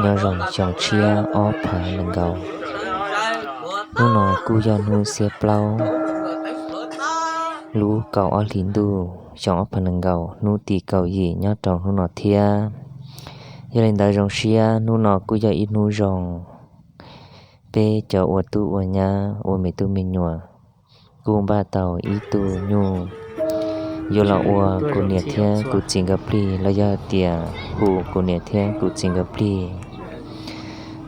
nyob zoo xyoo tshiab ob phav nees nkaum. Hnub no kuj yog hnub xiab plaub lub kaum ob hlis ntuj xyoo ob phav nees nkaum, hnub tim kaum yim nyob rau hnub no thiab. Yog li ntawd zoo siab hnub no kuj yog ib hnub zoo, peb cov ua tub ua nyab ua me tub me nyuam kuj npaj tau ib tug nyuj yuav los ua kuv niam thiab kuv txiv nkawd plig, los yog hais tias hu kuv niam thiab kuv txiv nkawd plig.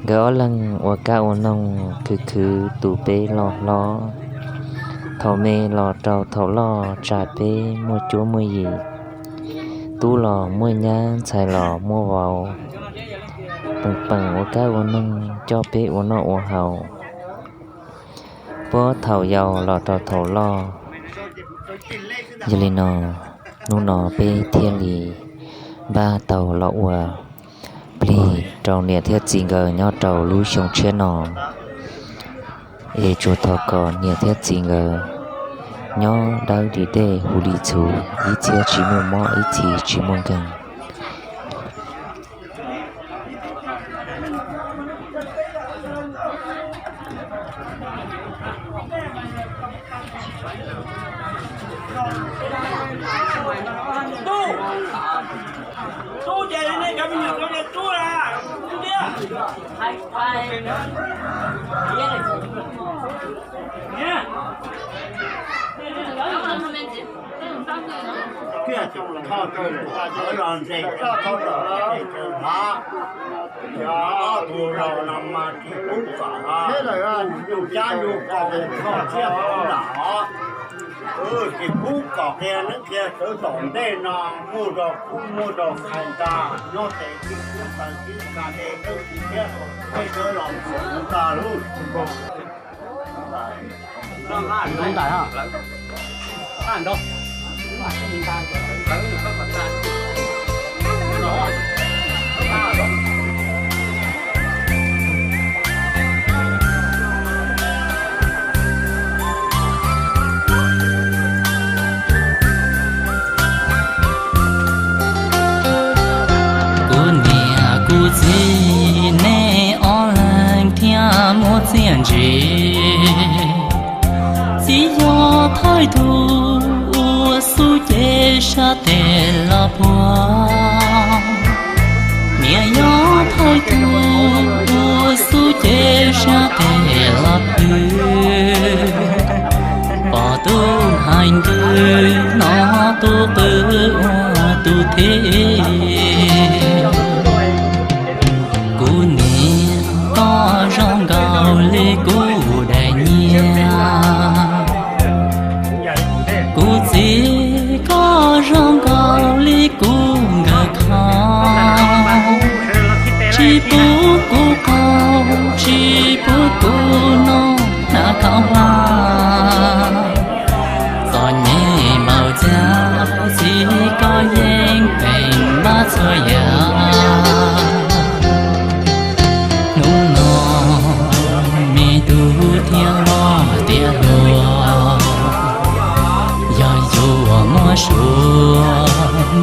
Nkawd ob leeg ua kab ua noog khwv khwv tu peb loj hlob, thaum me los rau thaum loj tsa peb muaj cuab muaj yim, tub los muaj nyab, ntxhais los muaj vauv, peem peem ua kab ua noog coj peb ua noj ua haus, puag thaum yau los rau thaum loj. Yog li no, hnub no peb thiaj li npaj tau los ua plig rau niam thiab txiv nkawd nyob rau lub xyoo tshiab no. Es tsuas thov kom niam thiab txiv nkawd nyob dawb dim dej hu li txhuv, ib txhiab tsis muaj mob, ib txhis tsis muaj nkeeg. Thiaj tsis tau tawm los ntses txoj txhob tawm los ntses tawm hav. Yog ob tug laus no mas tsis pub kom yug cab yug qos kho siab hauv nram hov. Tsis pub kom qhia neeb qhia tsav tom ntej no muaj zog kub muaj zog qhais ntag, nyob tes tib kub taw tib ka de tawb tsis thiab, peb sawv los ntag lauj. Kuv niam kuv txiv nej ob leeg thiaj muaj txiaj ntsig. Txiv yog thawj tug ua xub cev sab tes los puag, niam yog thawj tug ua xub cev sab tes los pw. Pom tub hais ntws no tub qw ua tub thib. Kuv niam koj zoo nkaus li kuv daim nyiaj, kuv txiv koj zoo nkaus li kuv nkawm kho. Tsis pub kuv qaug, tsis pub kuv noj hnav khaub hlab. Txom nyem npaum cas txiv koj yeej peem npaj txhua yam. Hnub no me tub thiaj loj tiav hluas, yog yuav muab suav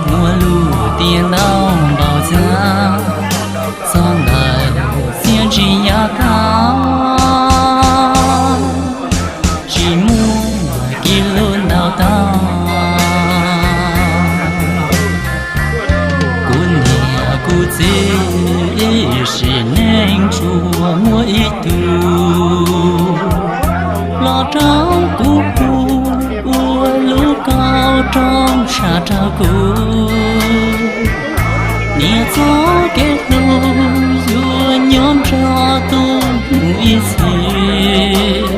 muab lub tiaj ntau npaum cas, txog ntawm txiaj ntsig yav tag tsis muaj kiag lub ntau tag. Kuv niam kuv txiv ib sim neej tsuas muaj ib tug los rau kuv hu ua lub kauj rooj sam rau kuv. Niam txoj kev hlub yuav nyob nrog tuaj mus ib txhis,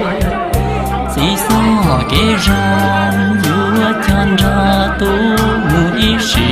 txiv txoj kev zoo yuav coj nrog tuaj mus ib sim.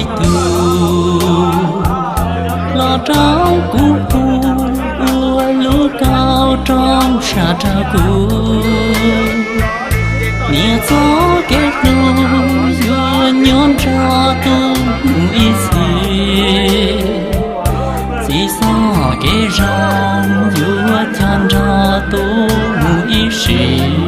Tus los rau kuv hu, ua lub kauj rooj sam rau kuv. Niam txoj kev hlub yuav nyob nrog tus mus ib txhis. Txiv txoj kev zoo yuav coj nrog tus mus ib sim.